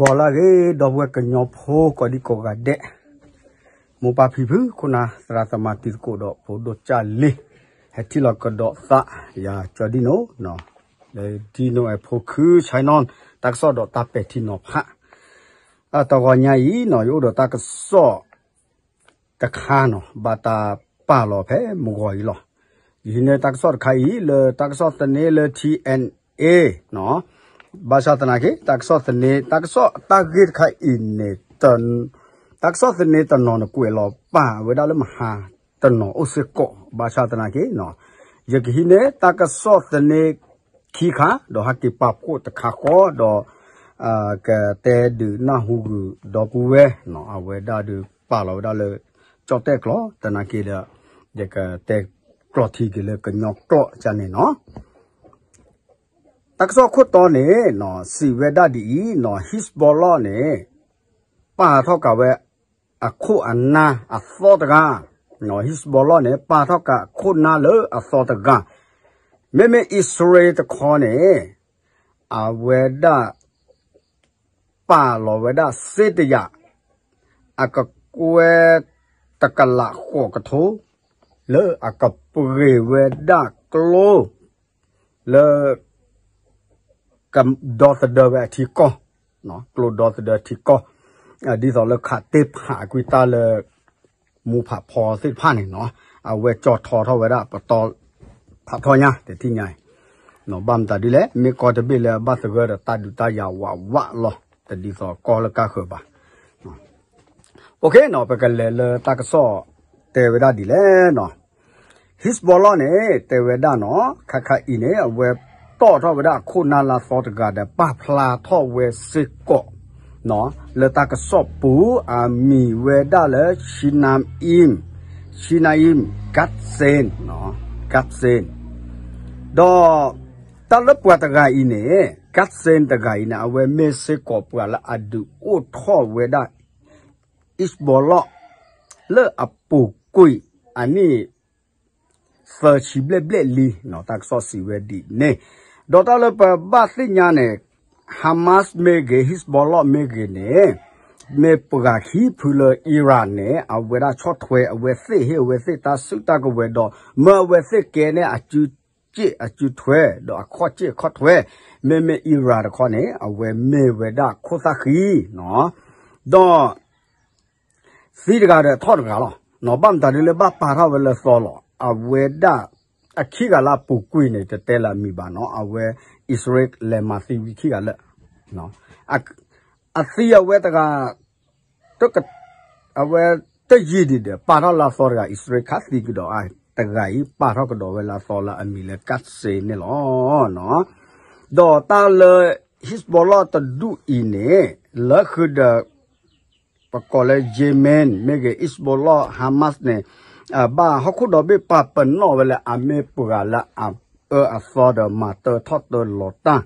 ဂီၤလၢအဂ့ၤ ဒီပုၢ်ဝဲၢ်ကညီဖိကိးဒံကိးဂၤဒဲး, မိၢ်ပၢ်ဖံဖု ခိၣ်နၢ်သရၣ်သမါတံၤသကိးဒီးဖိဒိၣ်ကၢ်လံ, ဟဲထံၣ်လီၤကဒီးသးယၤကၠီဒံနိ, လၢဒံနိအဲၣ်ဖိခု ဆဲနီၣ် တၢ်ကစီၣ်ဒီးတၢ်ပဲာ်ထံနီၤဖး, တဂီၤညါအံၤနီၤ ယအိၣ်ဒီးတၢ်ကစီၣ်တခါနီၤ ဘၣ်တၢ်ပာ်လီၤဖဲမုၢ်ဂီၤအံၤလီၤ. ယဟံးန့ၢ်တၢ်ကစီၣ်တခါအံၤ လၢတၢ်ကစီၣ်သန့လၢ ထံၣ်အဲၣ်အ့ၣ် နီၤ, ဘၣ်ဆၣ်သနာ်က့ တၢ်ကစီၣ်သန့ တၢ်ကစီၣ်တၢ်ဂ့ၢ်တခါအံၤန့ၣ် တၢ်ကစီၣ်သန့တနီၤန့ၣ် ကွဲးလီၤပာ်ဝဲဒၣ်လၢမဟါတနီၤအိၣ်စ့ၢ်ကီး ဘၣ်ဆၣ်သနာ်က့နီၤ, ယကဟံးန့ၢ်တၢ်ကစီၣ်သန့ခံခါ ဒီးဟဲက့ၤပာ်ဖှိၣ်တခါဃီဒီး ကတဲဒုးနၢ်ဟူဂုာ်ဒီပုၢ်ဝဲၢ်နီၤ, အဝဲဒၣ်ဒုးပာ်လီၤဝဲဒၣ်လၢ ကၠီၣ်တဲၣ်ကျိာ် သနာ်က့ဒီး ယကတဲကျိာ်ထံက့ၤလၢကညီကျိာ်ကန့ၣ်နီၤ. တၢ်ကစီၣ်ခိၣ်တီန့ၣ်နီၤ စံးဝဲဒၣ်ဒ်အံၤနီၤ, Hezbollah န့ၣ် ပာ်ထီၣ်ကးဝဲအခိၣ်အနၢ်အသီတဂၤ, Hezbollah န့ၣ် ပာ်ထီၣ်ကးအခိၣ်နၢ်လၢအသီတဂၤ, မ့မ့ၢ်အံၣ်စရ့လးတခီန့ၣ် အဝဲဒၣ် ပာ်လီၤဝဲဒၣ်စ့တယာ် အကကွဲၢ်တကလးဃိးကထိ လၢအကပှ့ၤဝဲဒၣ်ကျိ လၢ ကဒီသဒၢဝဲအထံကီၢ်, ကျိဒီသဒၢထံကီၢ်, ဒ်သိးလၢခးတ့ၢ်ဖးကွံာ်တၢ်လၢ မူဖးဖီသ့ၣ်တဖၣ်န့ၣ်နီၤ, အဝဲကၠီထီထီၣ်ဝဲဒၣ်ပတီၢ် ဖးထီညါ တထံၣ်ညါအံၤ, ဘၣ်မတၤဒ်လဲၣ် မ့ၢ်ကီၢ်တဘ့ၣ်လၢအဘၣ်သဂၢၢ်ဒီးတၢ်ဒုးတၢ်ယၤဝးဝးလီၤ, တဒ်သိးကီၢ်လၢကါဃၢၤဘၣ်. အိၣ်ခ့နီၤ ပကလဲၤလၢတၢ်ကစီၣ်တဲဝဲဒၣ်ဒ်လဲၣ်နီၤ, Hezbollah န့ၣ် တဲဝဲဒၣ်နီၤ ခါခါအံၤန့ၣ် အဝဲတီၣ်ထီၣ်ဝဲဒၣ်အခိၣ်နၢ်လၢအသီတဂၤဒီး ပာ်ဖျါထီၣ်ဝဲစ့ၢ်ကီး လၢတၢ်ကစီၣ်ပူၤ အမံၤဝဲဒၣ်လၢ Shinaim, Shinaim Katzen, Katzen ဒီး တၢ်လၢပှၤတဂၤအံၤန့ၣ် Katzen တဂၤအံၤန့ၣ် အဝဲမ့ၢ်စ့ၢ်ကီးပှၤလၢအဒုးအိၣ်ထီၣ်ဝဲဒၣ် Hezbollah လၢအပူၤကွံာ်အနံၣ် သၢဆံဘျဲၣ်ဘျဲၣ်လံ, တၢ်ကစီၣ်စံးဝဲဒ်န့ၣ်, ဒီးတၢ်လၢပဘၣ်သ့ၣ်ညါန့ၣ် Hamas မ့ၢ်ဂ့ၤ Hezbollah မ့ၢ်ဂ့ၤန့ၣ် မ့ၢ်ပှၤခံဖုလၢ Iran န့ၣ် အဝဲဒၣ်ဆီၣ်ထွဲအဝဲသ့ၣ် ဟ့ၣ်အဝဲသ့ၣ်တၢ်စုတၢ်ကဝဲၤဒီး မၢအဝဲသ့ၣ်ကဲန့ၢ်အစုစ့ၣ်အစုထွဲ ဒီးအခီၣ်စ့ၣ်အခီၣ်ထွဲ, မ့မ့ၢ် Iran တခီန့ၣ် အဝဲမ့ၢ်ဝဲဒၣ်ခိၣ်သၣ်ဃံ ဒီး သံတဂၤဒီးထီၣ်တဂၤလီၤ. ဘၣ်မတၤဒ်လၢဘၣ်ပာ်ထီၣ်ဝဲလၢသီလီၤ. အဝဲဒၣ်အခံဂၤလၢအပူၤကွံာ်န့ၣ် တတဲလၢအမံၤဘၣ်နီၤ. အဝဲအံၣ်စရ့လးလဲၤမၤသံဝံခံဂၤလၢာ်. အသံအဝဲတဂၤ အဝဲတယံာ်ဒံးဒီး ပာ်ထီၣ်လၢအသီတဂၤ အံၣ်စရ့လးခးသံကဒီးအတဂၤအံၤ ပာ်ထီၣ်ကဒီးဝဲလၢအသီလၢအမံၤလၢ Katzen န့ၣ်လီၤ. ဒီးတၢ်လၢ Hezbollah တဒူၣ်အံၤန့ၣ် လၢဃုာ်ဒီး ပကိးလၢ Yemen မ့ၢ်ဂ့ၤ Hezbollah Hamas န့ၣ် ဘၣ်ဟီၣ်ခိၣ်ဒီဘ့ၣ်ပာ်ပနီၣ်ဝဲလၢအမ့ၢ်ပှၤလၢအအၢအသီဒီးမၤတၢထီၣ်တၢလီၤတၢ်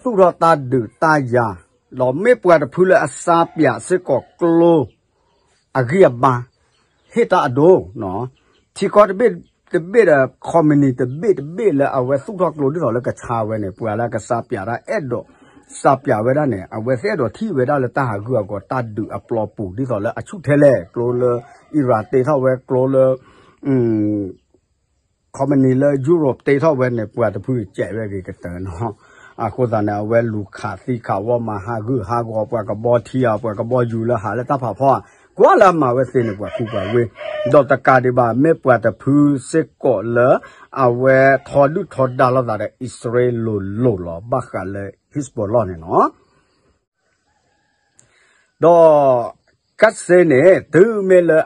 သူၣ်ထီၣ်တၢ်ဒုးတၢ်ယၤ, ဒီးမ့ၢ်ပှၤတဖုလၢအစါပၠးစ့ၢ်ကီးကျိ အဂံၢ်အဘါ, ဟ့ၣ်တၢ်အဒိ, ထံကီၢ်တဘ့ၣ်တဘ့ၣ်ဒီး ခီမနံၤတဘ့ၣ်တဘ့ၣ်လၢအဝဲသူၣ်ထီၣ်ကျိဒ်သိးလၢကဆါဝဲန့ၣ် ပှၤလၢကစါပၠးတၢ်အဲၣ်ဒိးစါပၠးဝဲဒၣ်န့ၣ် အဝဲသ့ၣ်အဲၣ်ဒိးထံၣ်ဝဲဒၣ်လၢတၢ်ဟးဂူာ်ဟးဂီၤတၢ်ဒုးအပျီပူၤ ဒ်သိးလၢအဆူၣ်ထဲလဲၣ် ကျိလၢ Iran တ့ထီၣ်ဝဲ ကျိလၢ ခီမနံၤလၢ Europe တ့ထီၣ်ဝဲန့ၣ် ပှၤတဖုကဲးဝဲဂ့ၤကတၢၢ်နီၤ. အဃိသတးန့ၣ် အဝဲလူၤခးသံခးဝီမၤဟးဂူာ်ဟးဂီၤ ပှၤကဘီထံဧါ ပှၤကဘီယူၤလၢဟးလၢတၢ်ဖးဖီဧါ ကွၢ်လၢအမၤဝဲသ့န့ၣ် ပှၤကူပှၤဝ့ၢ်, ဒီးတကးဒံးဘၣ် မ့ၢ်ပှၤတဖုစ့ၢ်ကီးလၢ အဝဲထီဒုၣ်ထီဒါလိာ်သးဒီး အံၣ်စရ့လးလိၤလိၤလီၤ ဘၣ်ဃးလၢ Hezbollah န့ၣ်လီၤ. ဒီး Kassem န့ၣ် တုၤမ့ၢ်လၢ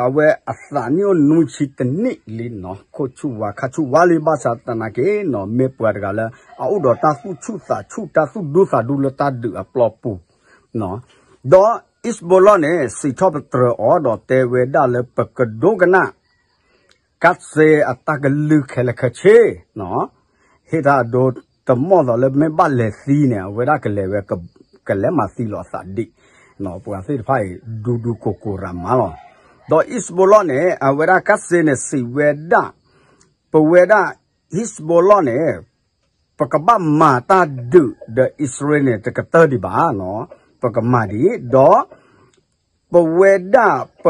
အဝဲအသးနံၣ်အိၣ်နွံဆံတနံၣ်လံနီၤ ခိၣ်ဆူၣ်ဝါခါဆူၣ်ဝါလံ ဘၣ်ဆၣ်သနာ်က့နီၤ မ့ၢ်ပှၤတဂၤလၢ အအိၣ်ဒီးတၢ်သူၣ်ဆူၣ်သးဆူၣ် တၢ်သူၣ်ဒူသးဒူလၢတၢ်ဒုးအပျီပူၤ ဒီး Hezbollah န့ၣ် စံးထီၣ်ပတြၢၤအီၤ ဒီးတဲဝဲဒၣ်လၢပကဒိကနၣ် Kassem အတၢ်ကလုၢ်ခဲလၢာ်ခဲဆ့ ဟ့ၣ်တၢ်အဒိ တမီၢ်သိးလၢမ့ၢ်ဘၣ်လဲၤသံန့ၣ် အဝဲဒၣ်ကလဲၤဝဲ ကလဲၤမၤသံလီၤအသးဒံး, ပှၤသ့ၣ်တဖၣ်အံၤ ဒူဒူကိၢ်ကိၢ်ရၤမးလီၤ. ဒီး Hezbollah န့ၣ် အဝဲဒၣ် Kassem န့ၣ် စံးဝဲဒၣ် ပဝဲဒၣ် Hezbollah န့ၣ် ပကဘၣ်မၤတၢ်ဒုးဒီးအံၣ်စရ့လးန့ၣ် တကတၢၢ်ဒံးဘၣ်နီၤ, ပကမၤဒ်အံၤ, ဒီး ပဝဲဒၣ်ပ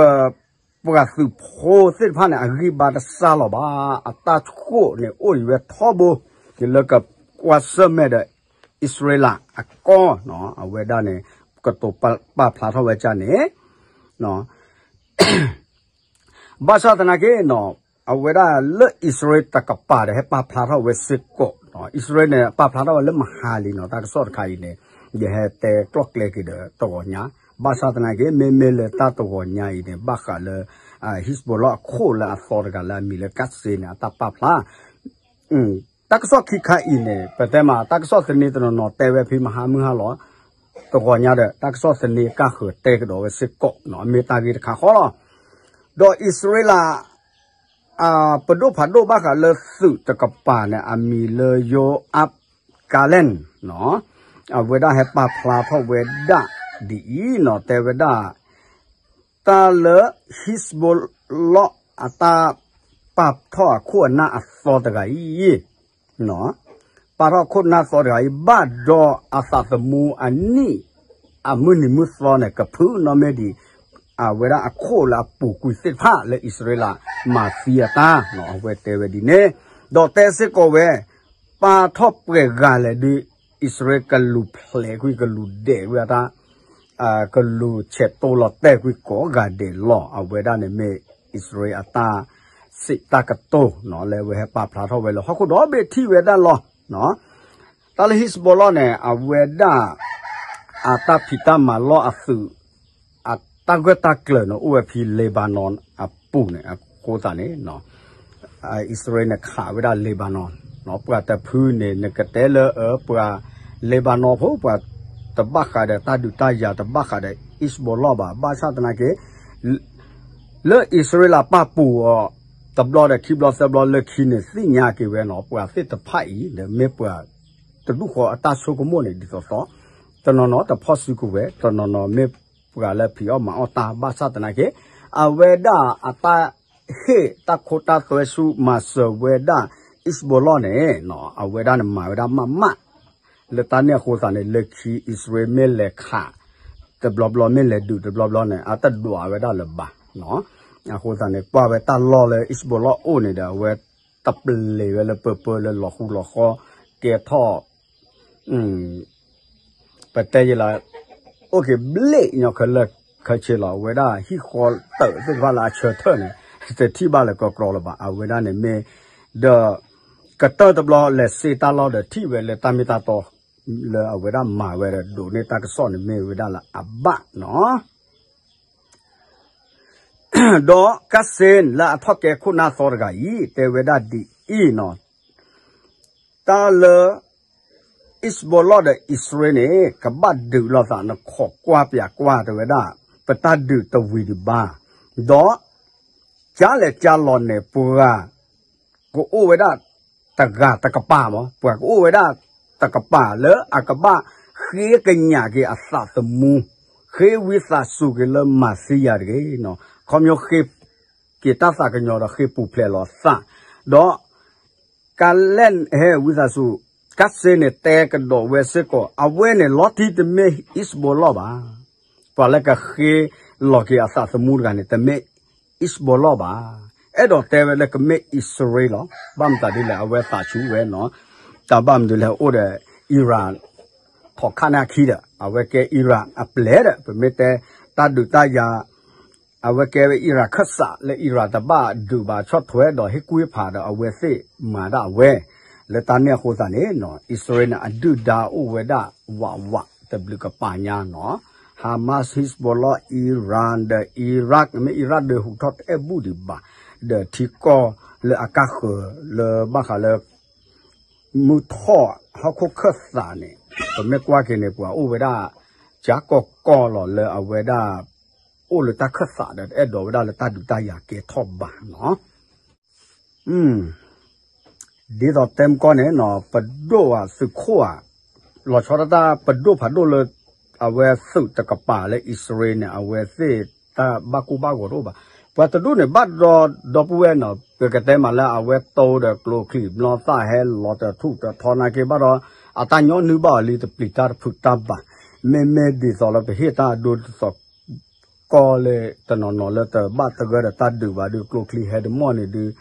ပှၤသုးဖိသ့ၣ်တဖၣ်န့ၣ် အဂံၢ်ဘါတစၢ်လီၤဘၣ်, အတၢ်ဆိၣ်န့ၣ်အိၣ်ဒံးဝဲထီဘိ, လၢကကွၢ်ဆၢၣ်မဲာ်ဒီးအံၣ်စရ့လးအကီၢ်နီၤ, အဝဲဒၣ်န့ၣ် ကတိၤပာ်ဖျါထီၣ်ဝဲဒ်န့ၣ် ဘၣ်ဆၣ်သနာ်က့နီၤ, အဝဲဒၣ်လၢအံၣ်စရ့လးတကပၤဒီး ဟဲပာ်ဖျါထီၣ်ဝဲစ့ၢ်ကီး, အံၣ်စရ့လးန့ၣ် ပာ်ဖျါထီၣ်ဝဲလၢမဟါလံနီၤ, တၢ်ကစီၣ်တခါအံၤန့ၣ် ယဟဲတဲကျီၢ်ကျဲက့ၤဒီးတဂီၤညါ, ဘၣ်ဆၣ်သနာ်က့ မ့မ့ၢ်လၢတၢ်တဂီၤညါအံၤန့ၣ် ဘၣ်ဃးလၢ Hezbollah အခိၣ်လၢအသီတဂၤလၢအမံၤလၢ Qassem န့ၣ် အတၢ်ပာ်ဖျါ တၢ်ကစီၣ်ခံခါအံၤန့ၣ် ပတဲမး တၢ်ကစီၣ်သန့တနီၤနီၤတဲဝဲဖဲမဟါမုၢ်ဟါလီၤ, တဂီၤညါဒီး တၢ်ကစီၣ်သန့ကၢ်ဃၢၤတဲကဒီးဝဲစ့ၢ်ကီး, အမ့ၢ်တၢ်ဂ့ၢ်တခါဃီလီၤ. ဒီးအံၣ်စရ့လး ပဒိၣ်ဖးဒိၣ်ဘၣ်ဃးလၢသုးတကပၤန့ၣ် အမံၤလၢ Yoav Gallant နီၤ, အဝဲဒၣ်ဟဲပာ်ဖျါထီၣ်ဝဲဒၣ်ဒ်အံၤနီၤ, တဲဝဲဒၣ် တၢ်လၢ Hezbollah အတၢ်ပာ်ထီၣ်အခိၣ်အနၢ်အသီတဂၤအံၤ ပာ်ထီၣ်အခိၣ်အနၢ်သီတဂၤအံၤ ဘၣ်ဒီးအသးသမူအနံၣ် အမုၢ်နံၤမုၢ်သီန့ၣ် ကဖုနီၣ်မ့ၢ်ဒံး အဝဲဒၣ်အခိၣ်လၢအပူၤကွံာ်သ့ၣ်တဖၣ်လၢအံၣ်စရ့လးမၤသံအတၢ်နီၤ, အဝဲတဲဝဲဒ်န့ၣ်, ဒီးတဲစ့ၢ်ကီးဝဲ ပာ်ထီၣ်ပှဲၤဂၤလဲၣ်ဒုး အံၣ်စရ့လးကလူၤဖျဲးကွံာ် ကလူၤဒဲးကွံာ်အတၢ် ကလူၤဆဲးတိလီၤတဲာ်ကွံာ်ကိးဂၤဒဲးလီၤ. အဝဲဒၣ်န့ၣ်မ့ၢ်အံၣ်စရ့လးအတၢ်စံးတၢ်ကတိၤနီၤ လၢအဝဲဟဲပာ်ဖျါထီၣ်ဝဲလၢဟီၣ်ခိၣ်ဒီဘ့ၣ်ထံၣ်ဝဲဒၣ်လီၤ. တၢ်လၢ Hezbollah န့ၣ် အဝဲဒၣ် အတၢ်ဖံးတၢ်မၤလီၢ်အသုး အတၢ်ဂၢၢ်တၢ်ကျၢၤန့ၣ် အိၣ်ဝဲဖဲ Lebanon အပူၤန့ၣ် အဃိသတးန့ၣ် အံၣ်စရ့လးန့ၣ် ခးဝဲဒၣ် Lebanon ပှၤတဖုန့ၣ် နကတဲလၢ ပှၤ Lebanon ဖိ ပှၤတဘၣ်ဃးဒီးတၢ်ဒုးတၢ်ယၤ တဘၣ်ဃးဒီး Hezbollah ဘၣ်. ဘၣ်ဆၣ်သနာ်က့ လၢအံၣ်စရ့လးပာ်ပူၤအီၤ တဘျီဒီးခံဘျီသၢဘျီလၢခံန့ၣ် သ့ၣ်ညါက့ၤဝဲနီၤ ပှၤသ့ၣ်တဖၣ်အံၤ ဒီးမ့ၢ်ပှၤတဒူၣ်ဃီအတၢ်ဆိကမိၣ်န့ၣ် ဒ်သိးသိး တနီၤနီၤတဖီၣ်စုကဝဲၤ တနီၤနီၤမ့ၢ်ပှၤလၢဖံးအီၣ်မၤအီၣ်တၢ် ဘၣ်ဆၣ်သနာ်က့ အဝဲဒၣ်အတၢ်ဟ့ၣ်တၢ်ခိတၢ်သွဲဆူမၤစၢၤဝဲဒၣ် Hezbollah န့ၣ် အဝဲဒၣ်န့ၣ်မၤဝဲဒၣ်မးမး လၢတၢ်န့ၣ်အဃိသတးန့ၣ် လၢခံအံၣ်စရ့လးမ့ၢ်လဲၤခး တဘျီဘျီ မ့ၢ်လဲၤဒုးတဘျီဘျီန့ၣ် အတဒွးဝဲဒၣ်လၢၤဘၣ်. အဃိသတးန့ၣ် ကွၢ်ဝဲတၢ်လီၢ်လၢ Hezbollah အိၣ်န့ၣ်ဒီး အဝဲတပျဲၤဝဲလၢပၢပၢလၢလီၤဃူလီၤဃီ ကဲထီၣ် ပတဲယဲလၢ အိၣ်က့ၤဘျ့ၣ်ညီခဲလၢာ်ခဲဆ့လီၤ. အဝဲဒၣ်ဟံၣ်ဃီတၢၢ်သ့ၣ်တဖၣ်လၢအဆၢထၢၣ်န့ၣ် တထံၣ်ဘၣ်လၢၤကီကီလၢၤဘၣ်. အဝဲဒၣ်န့ၣ်မ့ၢ် ဒီး ကတၢၢ်တဘျီလဲၤစ့တၢ်လီၢ်ဒီးထံၣ်ဝဲလၢတၢ်မ့ၢ်တၢ်တီ လၢအဝဲဒၣ်မၤဝဲဒီးဒိးန့ၢ်တၢ်ကစီၣ်န့ၣ်မ့ၢ်ဝဲဒၣ်လၢအဘၣ်နီၤ ဒီး Qassem လၢအထီၣ်ကဲခိၣ်နၢ်သီတဂၤအံၤ တဲဝဲဒၣ်ဒ်အံၤနီၤ, တၢ်လၢ Hezbollah ဒီးအံၣ်စရ့လးန့ၣ် ကဘၣ်ဒုးလိာ်သးနခိးကွၢ်ပၠးကွၢ်တဲဝဲဒၣ် ပတၢ်ဒုးတဝံၤဒံးဘၣ်, ဒီး ကၢလဲၤကၢလီၤန့ၣ် ပှၤ ကအိၣ်ဝဲဒၣ်တဂၤတကပၤမး ပှၤကအိၣ်ဝဲဒၣ်တကပၤလၢအကဘၣ်ဃ့ကညးက့ၤအသးသမူ, ဃ့ဝံသးစူၤက့ၤလၢမၤသံယၤတဂ့ၤနီၤ, ခီဖျိဃ့က့ၤတၢ်သးကညီၤဒီးဃ့ပူၤဖျဲးလီၤသး, ဒီး ကၢလဲၣ်ဟဲဝံသးစူၤ, Qassem န့ၣ်တဲကဒီးဝဲစ့ၢ်ကီး အဝဲန့ၣ်လီၤတံၢ်တမ့ၢ် Hezbollah ဘၣ် ပှၤလၢကဃ့လီၤက့ၤအသးသမူတဂၤန့ၣ် တမ့ၢ် Hezbollah ဘၣ်. အဲၣ်ဒိးတဲဝဲလၢကမ့ၢ်အံၣ်စရ့လးလီၤ. ဘၣ်မတၤဒ်လဲၣ် အဝဲသးဆူၣ်ဝဲနီၤ. တၢ်ဘၣ်မနုၤလဲၣ် အိၣ်ဒီး Iran ထီၣ်ခါန့ၣ်အခံဒီး အဝဲကဲ Iran အပျဲၢ်ဒီး ပမ့ၢ်တဲတၢ်ဒုးတၢ်ယၤ အဝဲကဲဝဲ Iran ခၢၣ်စးလၢ Iran တဘၣ်ဒုးဘၣ်ဆီၣ်ထွဲဒီးဟ့ၣ်ကူၣ်ဟ့ၣ်ဖးဒီးအဝဲသ့ၣ်မၤဒၣ်အဝဲ, လၢတၢ်န့ၣ်အဃိသတးန့ၣ်နီၤ အံၣ်စရ့လးန့ၣ် အဒုၣ်ဒါအိၣ်ဝဲဒၣ်ဝးဝးတဘျုးကပၤညါနီၤ, Hamas, Hezbollah, Iran ဒီး Iraq မ့ၢ် Iraq ဒီးဟူးထီၣ်တအဲၣ်ဘူၣ်ဒံးဘၣ်, ဒီးထံကီၢ်လၢအကၢ်ဃၢၤလၢဘၣ်ဃးလၢ မုၢ်ထီၣ်ဟီၣ်ခိၣ်ခၢၣ်သးန့ၣ် ပမ့ၢ်ကွၢ်က့ၤန့ၣ် ပှၤအိၣ်ဝဲဒၣ် ကၠါကီၢ်ကီၢ်လီၤလၢအဝဲဒၣ် အိၣ်လၢတၢ်ခၢၣ်သးဒီး တအဲၣ်ဒိးဝဲဒၣ်လၢတၢ်ဒုးတၢ်ယၤကဲထီၣ်ဘၣ်နီၤ. ဒ်သိးတဲမကီၢ်န့ၣ်နီၤ ပဒိၣ်အသုးခိၣ်ဧါ, လီၤဆီဒၣ်တၢ်ပဒိၣ်ဖးဒိၣ်လၢ အဝဲသုးတကပၤလၢအံၣ်စရ့လးန့ၣ် အဝဲသ့ၣ်တၢ်ဘၣ်ကိၢ်ဘၣ်ဂီၤတအိၣ်ဘၣ်. ပှၤတဒူၣ်န့ၣ် ဘၣ်ဒီဒီပုၢ်ဝဲၢ်နီၤ ပကတဲမးလၢအဝဲတိဒီးကျိချံမျိာ်သၣ်ဟဲလီၤတထူၣ်တထီနာ်က့ဘၣ်ဒီး အတၢ်ညီနုၢ်ဘၣ်အီၤလံတပျံၤတၢ်တဖုးတၢ်ဘၣ်. မ့မ့ၢ်ဒ်သိးလၢပဟ့ၣ်တၢ်အဒိတသိး ကီၢ်လၢတနီၤနီၤလၢတဘၣ်သဂၢၢ်ဒီးတၢ်ဒုးဘၣ်ဒုးကျိချံဟဲတမီၢ်န့ၣ်ဒုး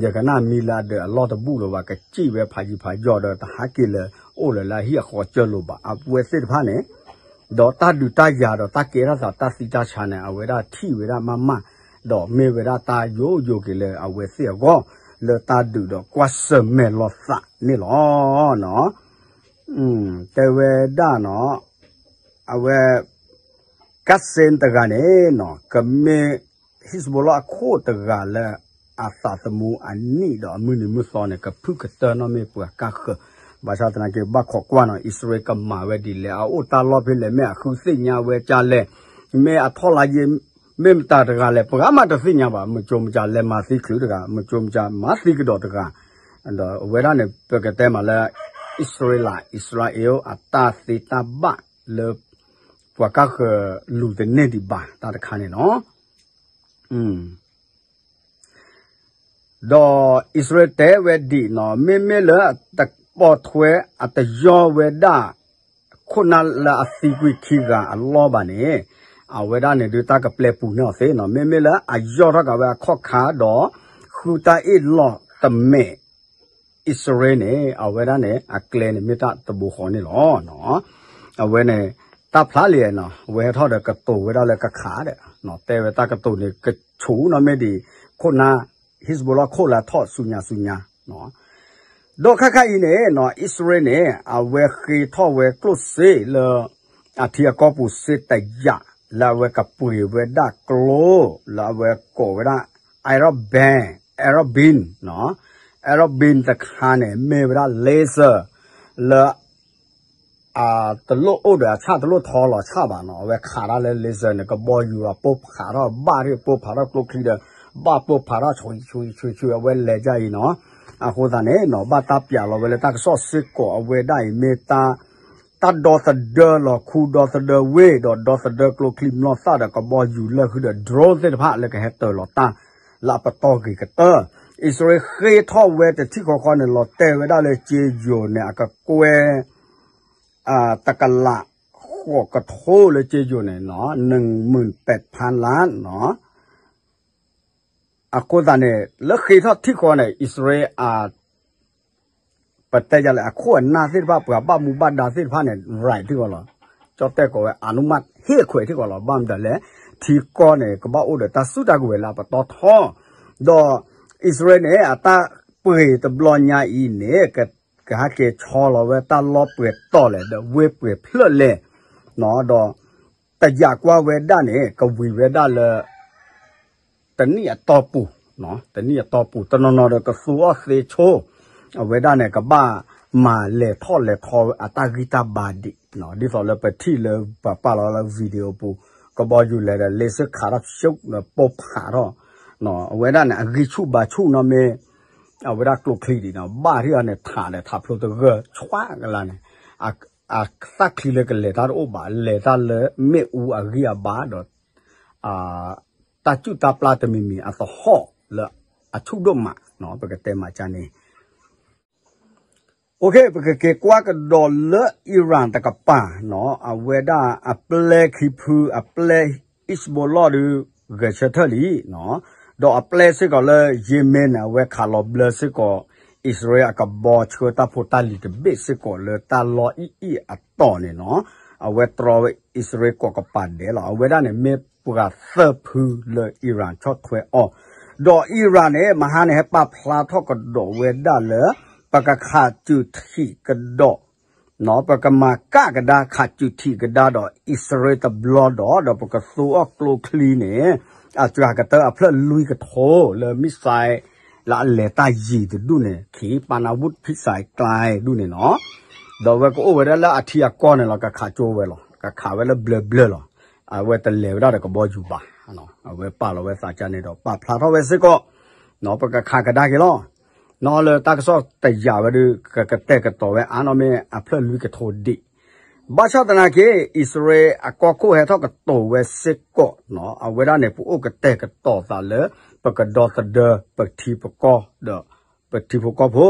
ယကနၣ်မံလၢအဒၢးအလီၢ်တဘူၣ်လၢၤဘၣ် ကစံၣ်ဝဲဖးယံၤဖးယီၤဒီးတဟးက့ၤလၢအိၣ်လၢၤလၢအဟံၣ်အဃီကၢလိာ်ဘၣ် အဝဲသ့ၣ်တဖၣ်န့ၣ် ဒီးတၢ်ဒုးတၢ်ယၤဒီးတၢ်ကဲထီၣ်သးတၢ်သံတၢ်ဆါန့ၣ် အဝဲဒၣ်ထံၣ်ဝဲဒၣ်မးမး ဒီးမ့ၢ်ဝဲဒၣ်တၢ်ယိယိက့ၤလၢအဝဲသ့ၣ်အဂီၢ် လၢတၢ်ဒုးဒီးကွၢ်ဆၢၣ်မဲာ်လိာ်သးန့ၣ်လီၤ. တဲဝဲဒၣ်နီၤ အဝဲ ကါစ့ၣ်တဂၤန့ၣ်နီၤ ကမ့ၢ် Hezbollah အခိၣ်တဂၤလၢ အသးသမူအနံၣ်ဒီးအမုၢ်နံၤမုၢ်သီန့ၣ် ကဖုၣ်ကတၢၢ်နီၣ်မ့ၢ်ပှၤကါဃၢၤ, ဘၣ်ဆၣ်သနာ်က့ ဘၣ်ခိးကွၢ်နီၤ အံၣ်စရ့လးကမၤဝဲဒ်လဲၣ် အအိၣ်တၢ်လီၢ်ဖဲလဲၣ် မ့ၢ်အဃုသ့ၣ်ညါဝဲကလဲၣ် မ့ၢ်အထီၣ်လါယ့ မ့ၢ်မတၤတဂၤလဲၣ် ပှၤမးတသ့ၣ်ညါဘၣ် မုၢ်ကၠိမုၢ်ကၠၢ်လဲၤမၤသံချုးတဂၤ မုၢ်ကၠိမုၢ်ကၠၢ်မၤသံကဒီးတဂၤ ဒီးအဝဲဒၣ်န့ၣ် ပကတဲမးလၢ အံၣ်စရ့လး အံၣ်စရ့လး အတၢ်သ့တၢ်ဘၣ်လၢ ပှၤကါဃၢၤလူၤတန့ၢ်ဒံးဘၣ်တၢ်တခါန့ၣ်နီၤ. ဒီးအံၣ်စရ့လးတဲဝဲဒ်နီၤ မ့မ့ၢ်လၢတပိာ်ထွဲအတယီၢ်ဝဲဒၣ် ခိၣ်နၢ်လၢအသံကွံာ်ခံဂၤအလီၢ်ဘၣ်န့ၣ် အဝဲဒၣ်န့ၣ်ဒုးတၢ်ကပျဲပူၤန့ၢ်အီၤသ့နီၤ မ့မ့ၢ်လၢအယီၢ်ထီၣ်ကးဝဲအခီၣ်ခါဒီး ဃုတၢ်အ့ၣ်လိာ်တမဲာ် အံၣ်စရ့လးန့ၣ် အဝဲဒၣ်န့ၣ် အကျဲန့ၣ်မ့ၢ်တၢ်တဘိဃီန့ၣ်လီၤ. အဝဲန့ၣ် တၢ်ဖျါလံနီၤ အဝဲဟဲထီၣ်ဒီးကတိၤဝဲဒၣ်လၢကခးဒီး တဲဝဲတၢ်ကတိၤန့ၣ် ကဆူၣ်နီၣ်မ့ၢ်ဒံး ခိၣ်နၢ် Hezbollah ခိၣ်လၢထီၣ်ဆူညါဆူညါ ဒီးခါခါအံၤန့ၣ်နီၤ အံၣ်စရ့လးန့ၣ် အဝဲဃ့ထီၣ်ဝဲကျိၣ်စ့လၢ အထံအကီၢ်ပူၤစ့တယာ် လၢအဝဲကပှ့ၤဝဲဒၣ်ကျိ လၢအဝဲကိးဝဲဒၣ် Iron Beam, Iron Beam, Iron Beam တခါန့ၣ် မ့ၢ်ဝဲဒၣ် laser လၢ အတလိၣ်အိၣ်ဒီးအဆၣ်တလိၣ်ထီလီၤဆၣ်ဘၣ်နီၤ အဝဲခးတၢ်လၢ laser န့ၣ် ကဘီယူၤအပိၢ်ဖးထီၣ် ဘၣ်ထံၣ်ပိၢ်ဖးထီၣ်ကျိချံဒီး ဘၣ်ပိၢ်ဖးထီၣ်ဆွံဆွံဆွံဆွံ အဝဲလဲၤဒ်အံၤနီၤ အဃိသတးန့ၣ်နီၤ ဘၣ်တၢ်ပျးလီၤဝဲလၢတၢ်ကစီၣ်စ့ၢ်ကီး အဝဲဒၣ်အံၤမ့ၢ်တၢ် တၢ်ဒီသဒၢလီၤခူဒီသဒၢဝ့ၢ် ဒီးဒီသဒၢကျိချံမျိာ်သၣ်ဒီးကဘီယူၤလၢာ်ဃုာ်ဒီး drone သ့ၣ်တဖၣ် လၢကဟဲတၢၤလီၤတၢ် လၢအပတီၢ်ဂ့ၤကတၢၢ် အံၣ်စရ့လးဃ့ထီၣ်ဝဲတထံၣ်ဃီဃီန့ၣ် လီၤတဲာ်ဝဲဒၣ်လၢကၠ့ယိၤန့ၣ် အကကွဲၢ် တကလးဃိးကထိလၢကၠ့ယိၤန့ၣ်နီၤ နမုၢ်ပဲးဖးလၢနီၤ အဃိသတးန့ၣ် လၢဃ့ထီၣ်ထံၣ်ဃီန့ၣ် အံၣ်စရ့လး ပတဲယၤလဲၣ် အခိၣ်အနၢ်သ့ၣ်တဖၣ် ပှၤဘၣ်မူဘၣ်ဒါသ့ၣ်တဖၣ်န့ၣ် right ထံၣ်ဃီလီၤ. ကၠီၣ်တဲၣ်ကိးဝဲ အနုမတ် ဟ့ၣ်ခွဲးထံၣ်ဃီလီၤ. ဘၣ်မနုၤလဲၣ် ထံကီၢ်န့ၣ် ကဘၣ်အိၣ်ဒီးတၢ်စုတၢ်ကဝဲၤလၢအပတီၢ်ထီ ဒီးအံၣ်စရ့လးန့ၣ် အတၢ်ပှ့ၤတဘျီညါအံၤန့ၣ် ကဟဲက့ၤဆီလီၤဝဲတၢ်လီၢ်ပှဲၤတီၤလဲၣ် ဒီးဝ့ၢ်ပှဲၤဖျၢၣ်လဲၣ် ဒီး တယာ်ကွၢ်ဝဲဒၣ်န့ၣ် ကဝံၤဝဲဒၣ်လၢ တနံၣ်အတီၢ်ပူၤ, တနံၣ်အတီၢ်ပူၤ တနီၤနီၤဒီးကသူအီၣ်သ့ဆိ, အဝဲဒၣ်န့ၣ် ကဘၣ်မၤလဲၤထီၣ်လဲၤထီအတၢ်ဂံၢ်တၢ်ဘါဒံး, ဒ်သိးလၢပထံၣ်လၢပှၤပာ်လီၤလၢ video ပူၤ ကဘီယူၤလဲၤဒီး laser ခးထီၣ်ဆူၣ်ဒီးပိၢ်ဖးထီၣ်, အဝဲဒၣ်န့ၣ် အဂံၢ်ဆူၣ်ဘါဆူၣ်နီၢ်မ့ၢ် အဝဲဒၣ်ကျိချံဒံးနီၤ, ဘၣ်ထံၣ်အီၤန့ၣ် ထးဒီးထးဖျိတဂၢၢ် ဆွါကလါန့ၣ် အသၣ်ချံလၢကလဲၤတၢ်တအိၣ်ဘၣ်, လဲၤတၢ်လၢမ့ၣ်အူအဂံၢ်အဘါဒီး တၢ်စုၣ်တၢ်ပျၢ်တမံၤမံၤအသဟီၣ်လၢအဆူၣ်ဒိၣ်မး, ပကတဲမးကန့ၣ်. ပကက့ၤကွၢ်ကဒီးလၢ Iran တကပၤ, အဝဲဒၣ်အပျဲၢ်ခံဖု အပျဲၢ် Hezbollah ဒုး ဂဲၤဆၢထၢၣ်လံ, ဒီးအပျဲၢ်စ့ၢ်ကီးလၢ Yemen န့ၣ် အဝဲခးလီၤဘျၢစ့ၢ်ကီး အံၣ်စရ့လးအကဘီဆှၢတၢ်ဖိတၢ်လံၤတဘ့ၣ်စ့ၢ်ကီးလၢတၢ်လီၢ်အံၣ်အံၣ်အတီၤန့ၣ်နီၤ, အဝဲတြီဝဲအံၣ်စရ့လးကိးကပၤဒဲးလီၤ. အဝဲဒၣ်န့ၣ်မ့ၢ်ပှၤသၢဖုလၢ Iran ဆီၣ်ထွဲအီၤ, ဒီး Iran န့ၣ် မဟါန့ၣ် ဟဲပာ်ဖျါထီၣ်ကဒီးဝဲဒၣ်လၢ ပကခးစူၤထံးကဒီး ပကမၤကၣ်ကဒါ ခးစူၤထံးကဒါဒီး အံၣ်စရ့လးတဘျီဒီး ဒီးပကသူအီၣ်ကျိချံန့ၣ် အစှၤကတၢၢ်အဖျၢၣ်လွံၢ်ကထိလၢ missile လၢအလဲၤတၢ်ယံၤတဒူၣ်န့ၣ် ခံပနၢဝုၣ်ဖံစဲးကျါဒူၣ်န့ၣ်နီၤ, ဒီးအဝဲကအိၣ်ဝဲဒၣ်လၢအထံအကီၢ်န့ၣ်လီၤ, ကခးကၠိဝဲလီၤ, ကခးဝဲလၢဘျၢဘျၢလီၤ, အဝဲတလဲၤဝဲဒၣ်ဒီးကဘီယူၤဘၣ်, အဝဲပာ်လီၤဝဲသးကန့ၣ်ဒီး ပာ်ဖျါထီၣ်ဝဲစ့ၢ်ကီး, ပကခးကဒါက့ၤလီၤ. နီၤလၢတၢ်ကစီၣ်တယာ်ဝဲဒုး ကကတဲာ်ကတီၤဝဲအါနီၢ်မ့ၢ်အဖျၢၣ်လွံၢ်ကထိဒံး, ဘၣ်ဆၣ်သနာ်က့ အံၣ်စရ့လးအကီၢ်ခိၣ်ဟဲထီၣ်ကတိၤဝဲစ့ၢ်ကီး, အဝဲဒၣ်န့ၣ် ပအိၣ်ကတဲာ်ကတီၤသးလၢ ပကဒီသဒၢပထံပကီၢ်ဒီး ပထံဖိကီၢ်ဖိ,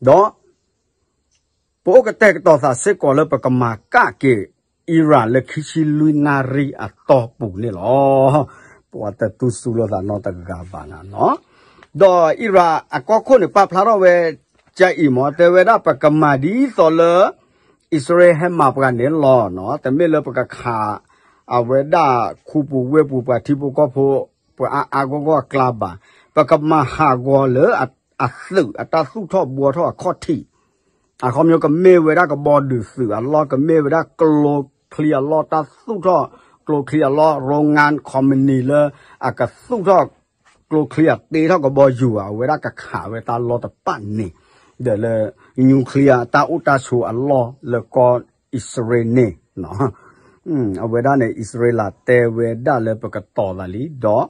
ဒီး ပအိၣ်ကတဲာ်ကတီၤသးစ့ၢ်ကီးလၢပကမၤကၣ်က့ၤ Iran လၢခံဆံလွံၢ်နၣ်ရံၣ်အတီၢ်ပူၤန့ၣ်လီၤ. ပှၤတတူၢ်စူၤလိာ်သးနီတဂၤဘၣ်နၤနီၤ. ဒီး Iran အကီၢ်ခိၣ်န့ၣ် ပာ်ဖျါထီၣ်ဝဲ ကၠအံၤမ့ၢ် တဲဝဲဒၣ် ပကမၤဒ်သိးလၢ အံၣ်စရ့လးဟဲမၤပှၤန့ၣ်လီၤနီၤ. တမ့ၢ်လၢပကခး အဝဲဒၣ်ခူပူၤဝ့ၢ်ပူၤ ပှၤထံဖိကီၢ်ဖိ ပှၤအါအါဂီၢ်ဂီၢ်အကျါဘၣ်. ပကမၤဟးဂီၤလၢအသုးအတၢ်သူၣ်ထီၣ်ဘှီထီၣ်အခီၣ်ထံး အခီပညီ ကမ့ၢ်ဝဲဒၣ်ကဘီဒုးသုးအလီၢ်, ကမ့ၢ်ဝဲဒၣ်ကျိချံအလီၢ်, တၢ်သူၣ်ထီၣ်ကျိချံအလီၢ်, ရိငါ company လၢအကသူၣ်ထီၣ်ကျိချံအတ့ထီၣ်ကဘီယူၤဧါ, အဝဲဒၣ်ကခးဝဲတၢ်လီၢ်တဖၣ်န့ၣ်, ဒီးလၢ nuclear တၢ်အိၣ်တၢ်ဆိးအလီၢ်လၢကီၢ်အံၣ်စရ့လးန့ၣ် အဝဲဒၣ်န့ၣ် အံၣ်စရ့လးတဲဝဲဒၣ်လၢပကတီၤသးလံ, ဒီး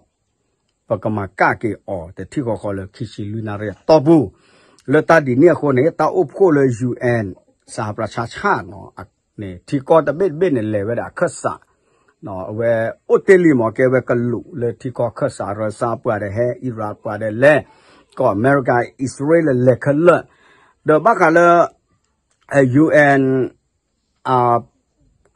ပကမၤကၣ်က့ၤအီၤ တထံၣ်ဃီဃီလၢခံဆံလွံၢ်နၣ်ရံၣ်အတီၢ်ပူၤ. လၢတၢ်ဒ်န့ၣ်အဃိန့ၣ် တၢ်အိၣ်ဖှိၣ်လၢ ယူဢၣ် စဟးပြဆါဆၣ်န့ၣ် ထံကီၢ်တဘ့ၣ်တဘ့ၣ်န့ၣ် လဲၤဝဲဒၣ်အခၢၣ်စး, အဝဲအိၣ်တ့ၢ်လံမ့ၢ် ကဲဝဲကလူးလၢထံကီၢ်ခၢၣ်စး, ရၢစါပှၤဒီးဟဲ, အံရၣ်ပှၤဒီးလဲၤ, ကီၢ်အမဲရကၤ အံၣ်စရ့လးလဲၤခဲလၢာ်, ဒီးဘၣ်ဃးလၢ ယူဢၣ် အ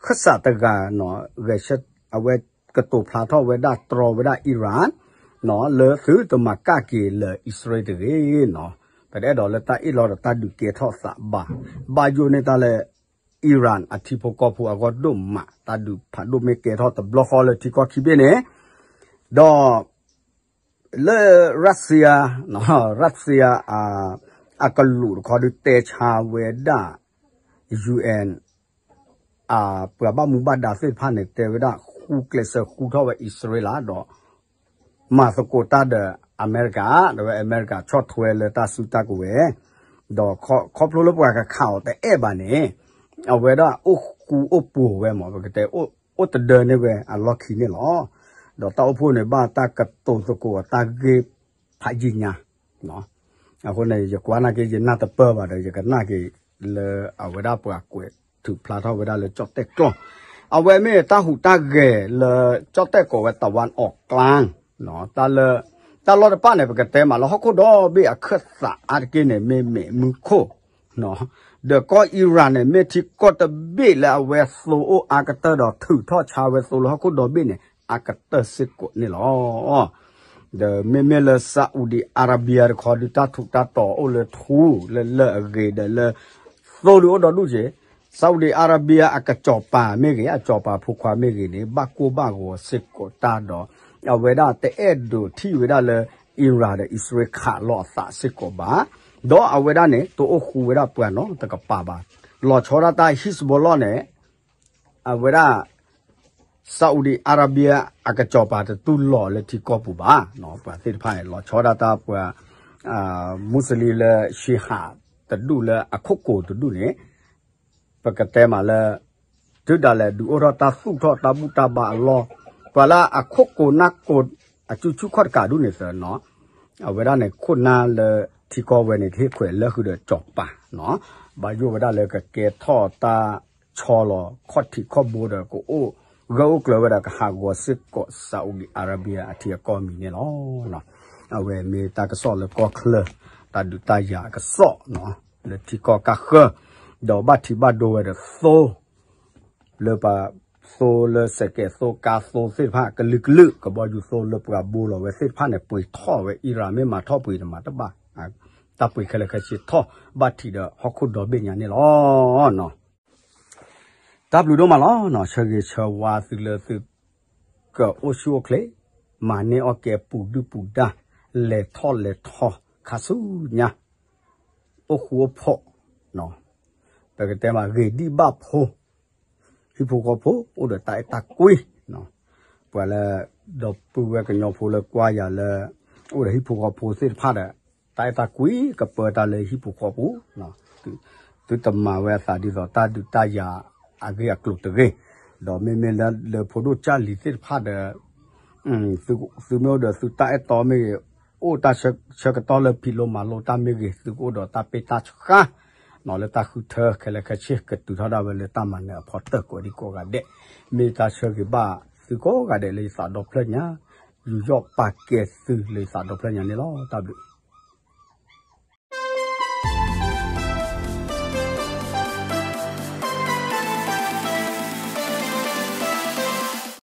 ခၢၣ်စးတဂၤန့ၣ် အဝဲကတိၤဖျါထီၣ်ဝဲဒၣ်တြီဝဲဒၣ် Iran လၢသုတမၤကၣ်က့ၤလၢအံၣ်စရ့လးတဂ့ၤန့ၣ်, ပတအဲၣ်ဒိးလၢတၢ်အ့ၣ်လိာ်ဒီးတၢ်ဒုးကဲထီၣ်သးဘၣ်, ဘၣ်ယိၣ်န့ၢ်တၢ်လၢ Iran အထံဖိကီၢ်ဖိအဂီၢ်ဒိၣ်မး, တၢ်ဒုးဖးဒိၣ်မ့ၢ်ကဲထီၣ်တဘျီဃီလၢထံကီၢ်ခံဘ့ၣ်န့ၣ်, ဒီး လၢ Russia, Russia အကလူးတခီဒုးတဲဆါဝဲဒၣ် ယူဢၣ် အပှၤဘၣ်မူဘၣ်ဒါသ့ၣ်တဖၣ်န့ၣ် တဲဝဲဒၣ်ဃူကျဲးစၢးဃူထီၣ်ဝဲအံၣ်စရ့လးဒီး မၤသကိးတၢ်ဒီးအမဲရကၤ, ဒီးဝဲအမဲရကၤဆီၣ်ထွဲလၢတၢ်စုတၢ်ကဝဲၤ, ဒီးခီဖျိလၢပှၤကခးအီၤတအဲၣ်ဘၣ်န့ၣ်, အဝဲဒၣ်အိၣ်ဃူအိၣ်ပူၤဝဲမ့ၢ် ပကတဲ အိၣ်တဒၢန့ၢ်ဝဲအလီၢ်ခံန့ၣ်လီၤ. ဒီးတၢ်အိၣ်ဖှိၣ်န့ၣ် ဘၣ်တၢ်ကတိၤသကိးအတၢ်ဂ့ၢ်ဖးယံာ်ညါ အဃိန့ၣ် ယကွၢ်နာ်က့ ယနၢ်တပၢၢ်ဘၣ်ဒီး ယကနၣ်က့ၤလၢအဝဲဒၣ်ပှၤကွဲးထုးဖျါထီၣ်ဝဲဒၣ်လၢကၠီၣ်တဲၣ်ကျီၢ်, အဝဲမ့ၢ်တၢ်ဟူးတၢ်ဂဲၤလၢကၠီၣ်တဲၣ်ကိးဝဲ တဝၣ်အီးကျါ, တၢ်လၢ တၢ်လီၢ်တဖၣ်န့ၣ် ပကတဲမးလၢဟီၣ်ခိၣ်ဒီဘ့ၣ်အခၢၣ်သးအါတက့ၢ်န့ၣ် မ့မ့ၢ်မူခိၣ် ဒီးကီၢ်အံရၣ်န့ၣ် မ့ၢ်ထံကီၢ်တဘ့ၣ်လၢအဝဲသိအိၣ်အါကတၢၢ်ဒီးထုးထီၣ်ဆါဝဲသိလၢဟီၣ်ခိၣ်ဒီဘ့ၣ်န့ၣ် အကတၢၢ်စ့ၢ်ကီးန့ၣ်လီၤ. ဒီးမ့မ့ၢ်လၢ Saudi Arabia တခီဒုး တၢ်ထူးတၢ်တီၤအိၣ်လၢထူလၢလၢၢ်အဂ့ၤဒီးလၢ သိဒုးအိၣ်ဒီဒူၣ်က့ၤ, Saudi Arabia အကစီၤပၤမ့ၢ်ဂ့ၤ အစီၤပၤဖိခွါမ့ၢ်ဂ့ၤန့ၣ် ဘၣ်ကိၢ်ဘၣ်ဂီၤစ့ၢ်ကီးတၢ်ဒီး အဝဲဒၣ်တအဲၣ်ဒိးထံၣ်ဝဲဒၣ်လၢ အံရၣ်ဒီးအံၣ်စရ့လးခးလိာ်အသးစ့ၢ်ကီးဘၣ်, ဒီးအဝဲဒၣ်န့ၣ် တအိၣ်ဃူဝဲဒၣ်ပှၤနီတကပၤဘၣ်. လီၤဆီဒၣ်တၢ် Hezbollah န့ၣ် အဝဲဒၣ် Saudi Arabia အကစီၤပၤတတူၢ်လိာ်လၢထံကီၢ်ပူၤဘၣ်, ပှၤသ့ၣ်တဖၣ်န့ၣ် လီၤဆီဒၣ်တၢ်ပှၤ မူစလ့လၢ Shia တဒူၣ်လၢအခိၣ်ကိၤတဒူၣ်န့ၣ် ပကတဲမးလၢ တုၤဒၣ်လဲာ်ဒုးအိၣ်ထီၣ်တၢ်သူၣ်ထီၣ်တၢ်ဘူၣ်တၢ်ဘါအလီၢ်, ပှၤလၢအခိၣ်ကိၤနၢ်ကိၤ အစုဆူၣ်ခီၣ်တကးဒူၣ်န့ၣ်သနီၤ, အဝဲဒၣ်န့ၣ် ခိၣ်နၢ်လၢထံကီၢ်ဝဲန့ၣ် ကဟ့ၣ်ခွဲးလၢဃုာ်ဒီးစီၤပၤနီၤ, ဘၣ်ယိၣ်ဝဲဒၣ်လၢကကဲထီၣ်တၢ်ဆီလီၤခီၣ်ထံးခီၣ်ဘိဒီး ကအိၣ်ဂၢၢ်အိၣ်ကျၢၤဝဲဒီးကဟးဂီၤစ့ၢ်ကီး Saudi Arabia အထံအကီၢ်မံၤန့ၣ်လီၤ. အဝဲမ့ၢ်တၢ်ကစီၣ်လၢကီၢ်ချၢ တၢ်ဒုးတၢ်ယၤအကစီၣ်နီၤ, လၢထံကီၢ်ကါဃၢၤ, ဒီးဘၣ်ထံးဘၣ်ဒိဝဲဒီးသိ လၢပှၤသိလၢစဲးကဲးသိကါသိသ့ၣ်တဖၣ် ကလုာ်ကလုာ် ကဘီယူၤသိလၢပှၤဘိလီၤဝဲသ့ၣ်တဖၣ်န့ၣ် ပှ့ၤထီၣ်ဝဲ အံရၣ်မ့ၢ်မၤထီၣ်ပှ့ၤတမၤတဘၣ်, တၢ်ပှ့ၤခဲလၢာ်ခဲဆ့ထီၣ် ဘၣ်ထံးဒီးဟီၣ်ခိၣ်ဒီဘ့ၣ်ညါန့ၣ်လီၤ. တၢ်ဘျုးဒိၣ်မးလီၤနီၤ, ဆၢဂ့ၤဆၢဝါသုလၢသု ကအိၣ်ဆူၣ်အိၣ်ချ့, မၤန့ၢ်အီၣ်ကဲပူၤဒုၣ်ပူၤဒါ, လဲၤထီၣ်လဲၤထီ ခါဆူညါ, အိၣ်ဃူအိၣ်ဖိး, ပကတဲမး ဂ့ၤဒံၣ်ဘၣ်ဖိ, ဟံၣ်ဖိဃီဖိ အိၣ်ဒီးတၢ်အဲၣ်တၢ်ကွံ, ပှၤလၢ ဒီပုၢ်ဝဲၢ်ကညီဖိလၢကွၢ်ယၤလၢ အိၣ်ဒီးဟံၣ်ဖိဃီဖိသ့ၣ်တဖၣ်ဒီး တၢ်အဲၣ်တၢ်ကွံကပၢတၢ်လၢဟံၣ်ဖိဃီဖိ သုတမၤဝဲအသးဒ်သိးတၢ်ဒုးတၢ်ယၤအဂ့ၢ်အကျိၤတဂ့ၤ, ဒီးမ့မ့ၢ်လၢလၢဖိဒိၣ်ကၢ်လံၤသ့ၣ်တဖၣ်ဒီး သုမ့ၢ်အိၣ်ဒီးသုတၢ်အဲၣ်တီမ့ၢ်ဂ့ၤ, အိၣ်တၢ်ဆၢကတီၢ်လၢဖံးလိမၤလိတၢ်မ့ၢ်ဂ့ၤ, သုကအိၣ်ဒီးတၢ်ပ့ၢ်တၢ်ဆှါ, လၢတၢ်ဃုထၢခဲလၢာ်ခဲဆ့ ကတုၤထီၣ်ဒၣ်ဝဲလၢတၢ်မၤနၢၤအဖီတၢၢ်ကိးဒံကိးဂၤဒဲး, မ့ၢ်တၢ်ဆၢဂ့ၤဘၣ်သုကိးဂၤဒဲးလၢယသးဒီဖျၢၣ်ညါ, ယူးယီၣ်ပာ်ကဲသုလၢယသးဒီဖျၢၣ်ညါန့ၣ်လီၤ. တၢ်ဘျုး